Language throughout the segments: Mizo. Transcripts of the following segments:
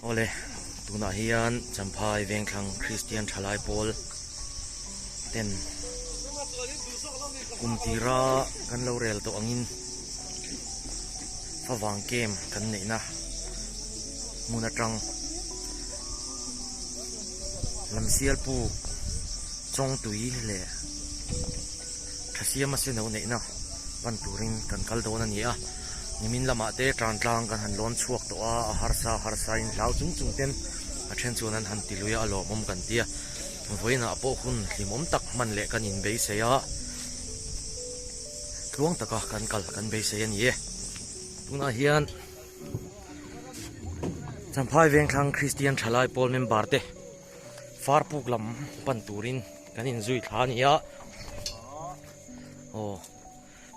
Awle, tunah hian Champhai Vengthlang Kristian Thalai Pawl ten kum tira kan lo rel tawh angin favang camp kan neihna hmun atang Lamsial puk Chawngtui leh Thasiama seno neihna pan turin kan kal dawn a ni a, nimin lamah te tan tlang kan han lawn chhuak tawh a, a harsa harsa in hlau chung chung ten a then chuan an han ti lui a, a lawmawm kan ti a, vawiinah pawh hun hlimawm tak hman leh kan inbeisei a, tluang taka kan kal kan beisei a ni e. Tunah hian Champhai Vengthlang Kristian Thalai Pawl member te Farpuk lam pan turin kan inzui thla a ni a, aw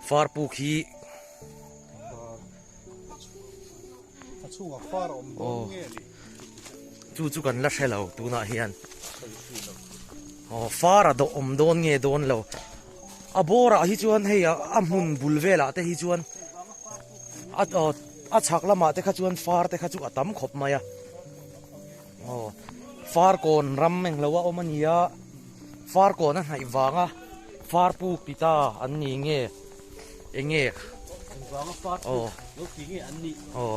Farpuk hi aw chu chu kan la hre lo tunah hian aw far a dawh awm dawn nge dawn lo a bawrah hi chuan hei a hmun bul velah te hi chuan a aw a chhak lamah te kha chuan far te kha chu a tam khawp mai a. Aw Farkawn ram englo a awm a ni a, Farkawn a hnaih vanga Farpuk ti ta an ni nge eng nge aw aw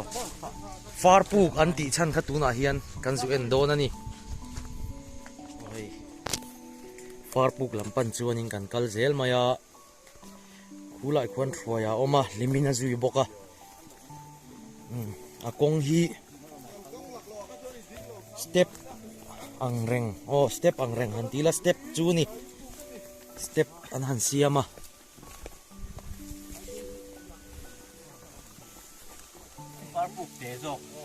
Farpuk an tih chhan kha tunah hian kan zu en dawn a ni. Aw hei Farpuk lam pan chuanin kan kal zel mai a, khulai khuan hruai a awm a, hlimin a zui bawk a. A kawng hi step ang reng aw step ang reng han ti ila step chu a ni step an han siam a.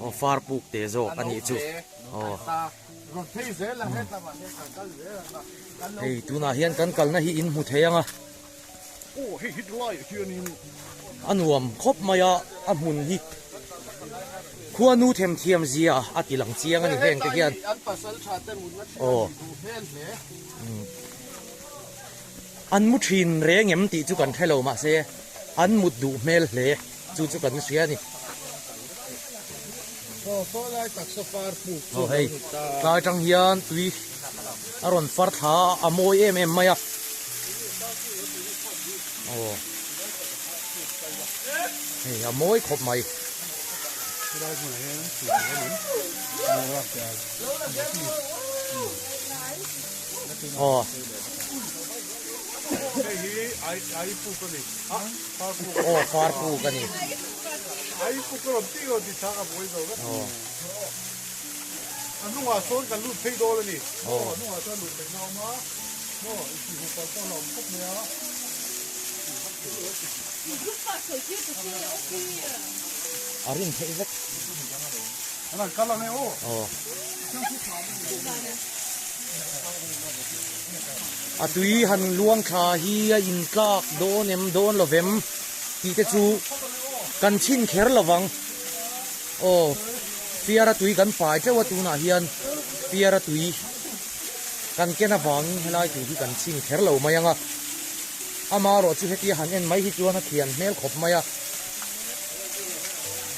Aw far puk te zawk a nih chu aw hei tunah hian kan kalna hi in hmu thei ang a. A nuam khawp mai a, a hmun hi khuanu themthiam zia a ti lang chiang a ni heng te hian. Aw. An mu thin reng em tih chu kan hre lo mahse an mut duh hmel hle chu chu kan hria a ni. Aw hei tlai tang hian tui a rawn far thla a, a mawi em em mai a. Aw hei a mawi khawp mai. Aw. Aw far puk a ni. A rin theih vek. Aw. A tui han luang thla hi a intlak dawn em dawn lo vem tih te chu kan chhin kher lo vang. Aw, fiara tui kan pai teuh a tunah hian fiara tui kan ken avangin helai tui hi kan chhin kher lo mai ang a. Amaherawh chu hetia han en mai hi chuan a thian hmel khawp mai a.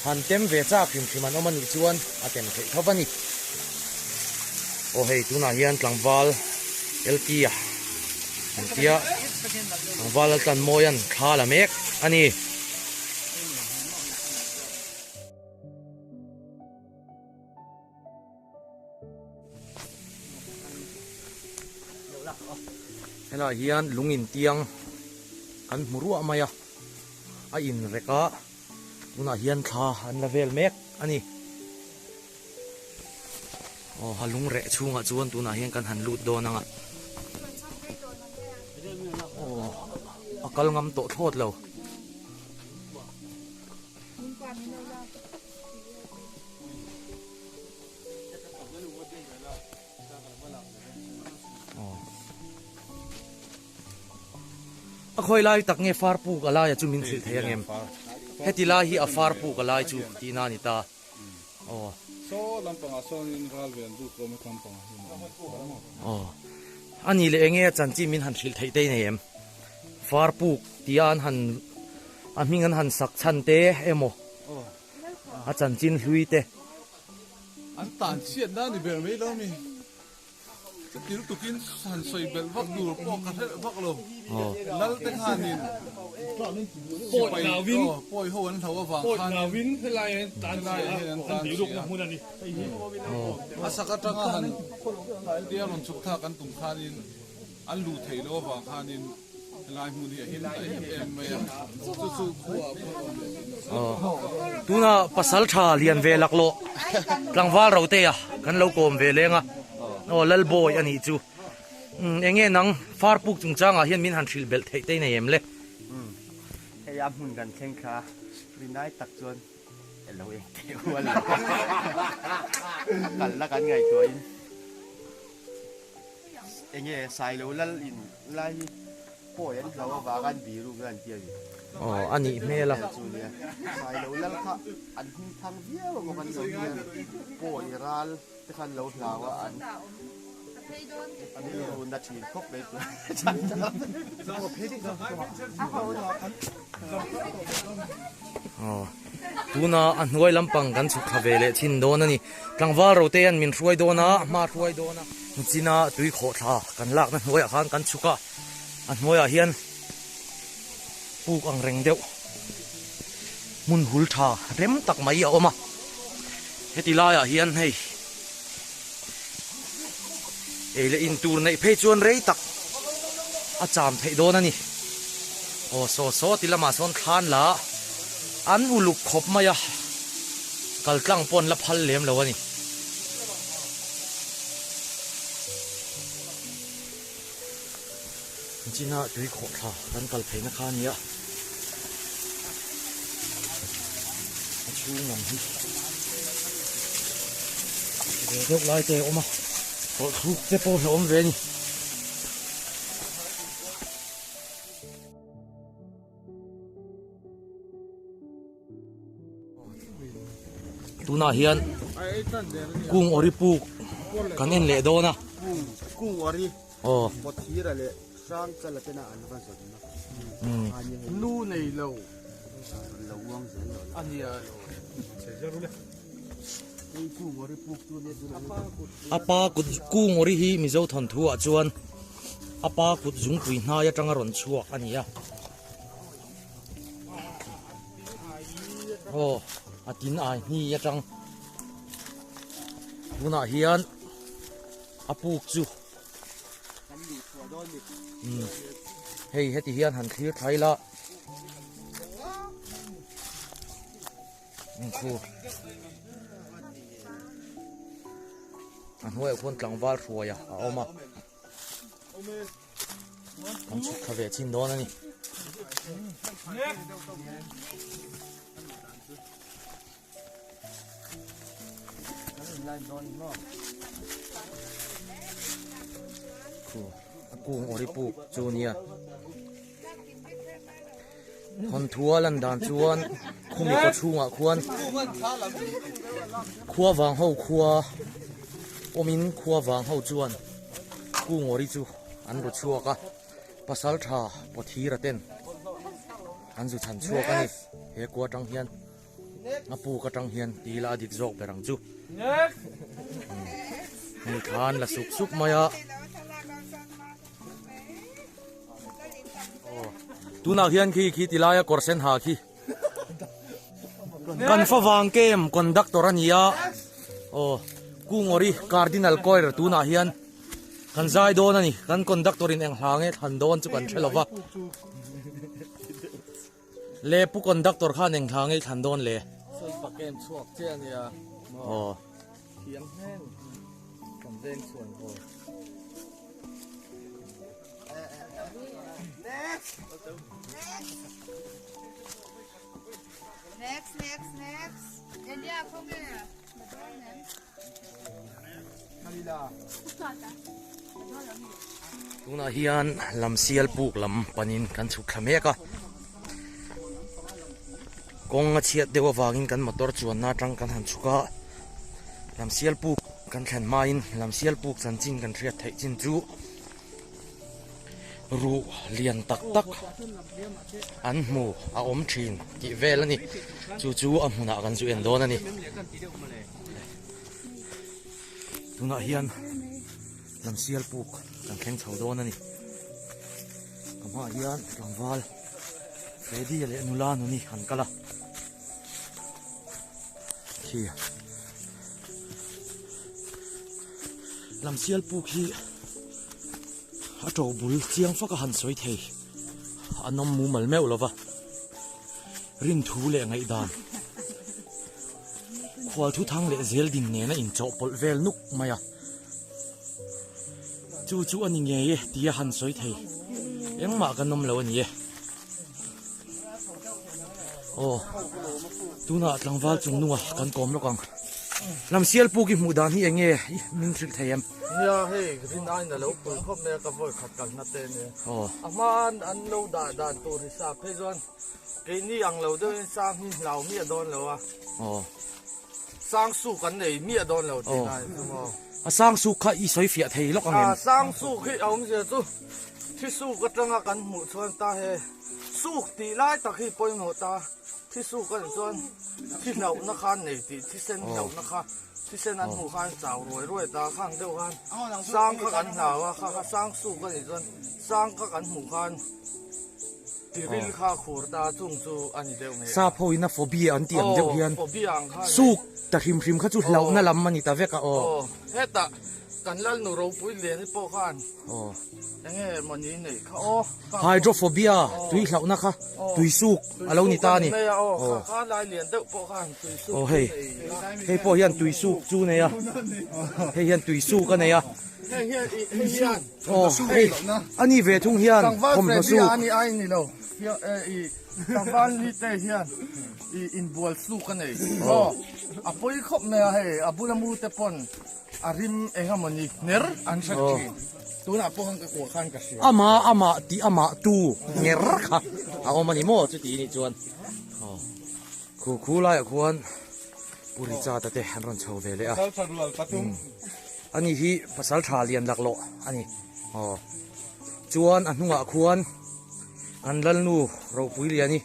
Han tem ve chak hrim hrim an awm a nih chuan a tem theih tho a ni. Aw hei tunah hian tlangval LT a an tia tlangval Laltlanmawia'n thla la mek a ni. Helaiah hian lung intiang kan hmu ruah mai a, a inrek a, tunah hian thla an la vel mek a ni. Aw ha lung reh chhungah chuan tunah hian kan han lut dawn ang a, aw a kal ngam tawh thlawt lo. A khawi lai tak nge far puk a laia chu min hrilh thei ang em? Heti lai hi a far puk a lai chu tihna a ni ta. Aw. Saw lampangah sawnin ral ve an lut awm a lampangah hian a awm. Aw. A nih leh enge a chanchin min han hrilh theih te nei em? Far puk tia an han a hming an han sak chhan te emaw a chanchin hlui te. An tan chhiat na ni ber mai lo mi. Chuti lutukin han sawi belh vak tur pawh ka hrelh vak lo. Lal te khanin sipai pawi ho an hlo avang khanin helai ah hian an tan chhia a. A sak atanga han tia rawn chhuk thlak an tum khanin an luh theih loh avang khanin helai hmun hi a him ta em em mai a. Chu chu khuaah pawh a awm leh thin a. Tuna pasaltha lian ve laklawh tlangval rotea kan lo kawm ve leng a, aw Lalbawi a nih chu. Umm enge nang far puk chungchangah hian min han hrilh belh theih te nei em le? Umm hei a hmun kan thleng kha rinai tak chuan elo eng teh hual lo a kalna kan ngaihtuahin enge Sailo lal in lai hi pawi an hlo avanga an biruk na an tia ni. Aw a nih hmel a. Chu nia Sailo lal kha an hming thang viau a bawk an lo hian pawi ral te khan lo hlau a an rilru na thin khawp mai chu Aw tuna a hnuai lampang kan chhuk thla ve leh thin dawn a ni tlangval rote hian min hruai dawn a hma hruai dawn a china tui khawh thla kan lakna hnuaiah khan kan chhuk a a hnuaiah hian puk ang reng deuh hmun hul tha rem tak mai a awm a heti laiah hian hei ei leh in tur neih phei chuan rei tak a cham theih dawn a ni aw saw saw ti lamah sawn thlan la an uluk khawp mai a kal tlang pawh an la phal lem lo a ni. China tui khawh thla kan kal pheina kha a ni a, a chhung lam hi ve deuh lai te a awm a, tawlh thluk te pawh hi a awm ve a ni. Tunah hian kung awri puk kan en leh dawn a. Kung awri aw Pawthira leh Hrangchala tena an va zawn a. Nu nei lo. Lo uang zel lo. A nia lo. Hei kung awri puk chu nia tunah hian. A pa kut kung awri hi Mizo thawnthu ah chuan a pa kut zungpui hnai atanga rawn chhuak a ni a. Aw a tin ai hni atang tunah hian a puk chu umm hei heti hian han thlir thla ila khu a hnuaiah khuan tlangval hruaia a awm a. Kan chhuk thla ve chin dawn a ni. Khu a kung awri puk chu nia. Thawnthu a lan dan chuan khumi kaw chhungah khuan khua vang ho khua awmin khua vang ho chuan kungawri chu an ru chhuak a pasal tha pawthira ten an zu chhan chhuak a ni he kua atang hian a puk atang hian ti ila a dik zawk ber ang chu hei thlan la sup sup mai a. Tunah hian khi khi ti laia kawr sen ha khi kan favang kem conductor a ni a aw Kungawri Cardinal Choir tunah hian kan zai dawn a ni kan conductor in eng hla nge thlan dawn chu kan hre lova le pu conductor khan eng hla nge thlan dawn le Salpa kem chhuak che a nia aw thiam hmel kan veng chhuan aw. Next, next, next. Elia, come here. Tunah hian lamsial puk lam panin kan chhuk thla mek a kawng a chhiat deuh avangin kan motor chuanna atang kan han chhuk a lamsial puk kan thlen hmain lamsial puk chanchin kan hriat theih chin chu ruh lian tak tak an hmu a awm thin tih vel a ni chu chu a hmunah kan zu en dawn a ni. Tunah hian Lamsial puk kan thleng chho dawn a ni. Ka hmaah hian tlangval Freddy leh nula nuni an kal a. Khi Lamsial puk hi a to bul chiang fak a han sawi thei. A nawm mumal meuh lo va. Rinthu leh ngaihdan. Khual thu thang leh zel din nena inchawhpawlh vel nuk mai a. Chu chu a ni ngei e tia han sawi thei. Engmah kan awm lo a ni e. Aw, tunah tlangval chung nunga kan kawm lawk ang. Lamsial puk i hmuh dan hi eng nge i min hrilh thei em? Nia hei rin aiin a lo pui khawp mai a ka vawi khat kalna te nia. Aw. A hmaan an lo dah dan tur hisap phei chuan Keini ang lo deuhin sang hi hlau miah dawn lo a. Aw. Sang suk an nei miah dawn lo tih lai chu maw. A sang suk kha i sawi fiah thei lawk ang em? A sang suk hi a awmzia chu thi suk atanga kan hmuh chuan ta he suk tih lai tak hi pawimawh ta. Thi suk a nih chuan thi hlauhna kha an nei tih thisen hlauhna kha thisen an hmuh khan chau ruai ruai ta khang deuh khan sang kha kan hlau a kha kha sang suk a nih chuan sang kha kan hmuh khan Tiril kha khur ta chung chu a ni deuh ngei a. Sap ho in a phobia an tih ang deuh hian Aw, phobia ang kha a ni. Suk ta hrim hrim kha chu hlauhna lam a ni ta vek a aw. Aw, hetah kan Lalnu ropui lian hi pawh khan Aw. enge mawni neih kha aw. Hydrophobia, tui hlauhna kha, tui suk a lo ni ta a ni. Tui suk a ni mai a aw, kha kha lai lian deuh pawh khan tui suk chu nei. Aw hei, hei pawh hian tui suk chu nei a, hei hian tui suk a nei a. Hei hian, hei hian. Aw hei a ni ve thung hian thawmhnaw suk. Tlangval Freddy a ni ai ni lo i tlangval ni te hian i inbual suk a nei aw a pawi khawp mai a hei a bula mu te pawn a rim eng emaw ni ner an hre thin tunah pawh khan ka kuah khan ka hria. Ama amah tih amah tu nger kha a awm a ni maw chuti nih chuan aw khu khu laiah khuan Pu Richard a te an rawn chho ve leh a. Ani hi pasal tha lian laklawh a ni. Aw. Chuan a hnungah khuan an lalnu ropui lian hi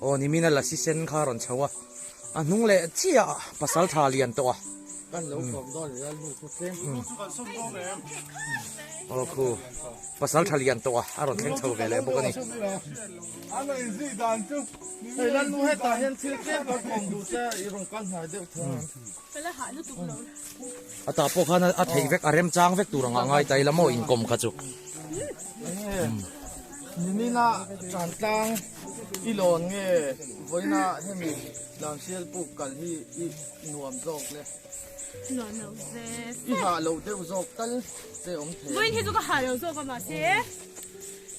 aw nimina lasi sen kha a rawn chho a. A hnung leh chiah pasal tha lian tawh a. Kan lo kawm dawn i lalnu khu tlem. Aw khu pasal tha lian tawh a a rawn thleng chho ve leh bawk a ni. Hei lalnu hetah hian thil tlem kan kawm duh che i rawn kal hnai deuh thung ang. A tah pawh khan a theih vek, a remchang vek tur anga ngai ta ila maw inkawm kha chu. Enge nimina Tantlang i lawn nge vawiina hemi Lamsial puk kal hi i nuam zawk le? Nuam lo ve. I hah lo deuh zawk tal che awm thei. Vawiin hi chu ka hah lo zawk a mahse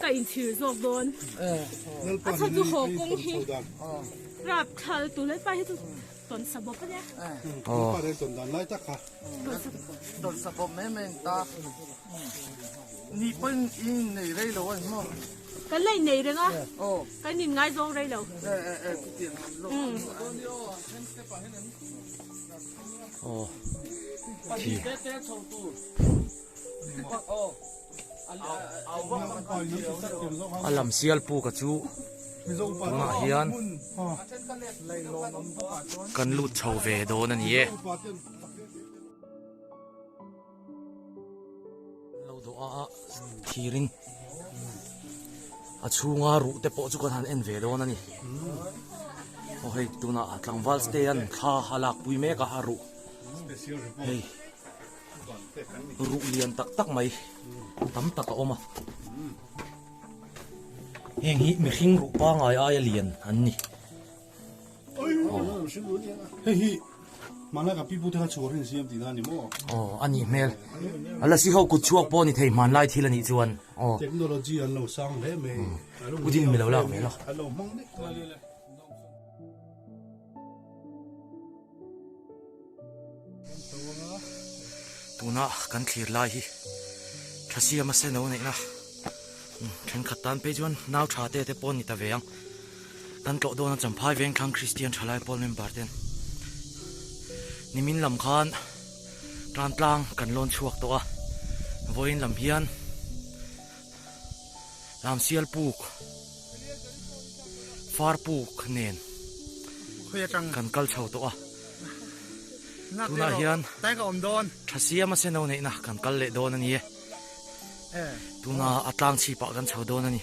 ka inchhir zawk dawn. A chhan chu haw kawng hi rapthal tulai pa hi chu Tawn sa bawk a nia. Aw. Tawn dan lai tak kha. Tawn sa bawk mai mai ta. Ni pawhin i nei rei lo a ni maw? Kan la innei reng a. Kan in ngaizawng rei lo. Aw. Khi. A lam sial puka chu tunah hian kan lut chho ve dawn a ni e. Lo dawh a a thirin a chhunga ruh te pawh chu kan han en ve dawn a ni. Aw hei tunah tlangval stay an thla a lakpui mek a a ruh hei. Ruh lian tak tak mai tam tak a awm a. Heng hi mihring ruh pangai aia lian an ni. Hei hi hmanlai ka pipu te kha chhuar hi an siam tihna a ni maw? Aw a nih hmel. A lasi ho kut chhuak pawh a ni thei hmanlai thil a nih chuan. Aw. Technology an lo sang hle mai. U Ding mi lo lak ve lo. An lo hmang nek mai. Tuna kan thlir lai hi Thasiama seno neihna thenkhat tan phei chuan nau tha te te pawh a ni ta ve ang. Kan tlawh dawna Champhai Vengthlang Kristian Thalai Pawl member ten nimin lam khan tan tlang kan lawn chhuak tawh a, vawiin lam hian Lamsial puk Far puk nen kan kal chho tawh a. Tunah hian tha siama seno neihna kan kal leh dawn a ni e. Tuna a tlang chhipah kan chho dawn a ni.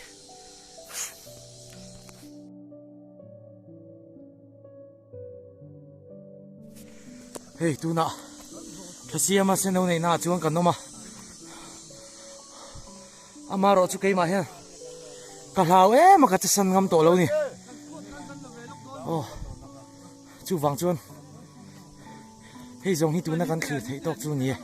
Hei tunah tha siama seno neihna ah chuan kan awm a. Amaherawh chu keimah hian ka hlau em a ka che san ngam tawh lo a ni. Aw. Chuvang chuan hei zawng hi tuna kan thlir theih tawk chu a ni e.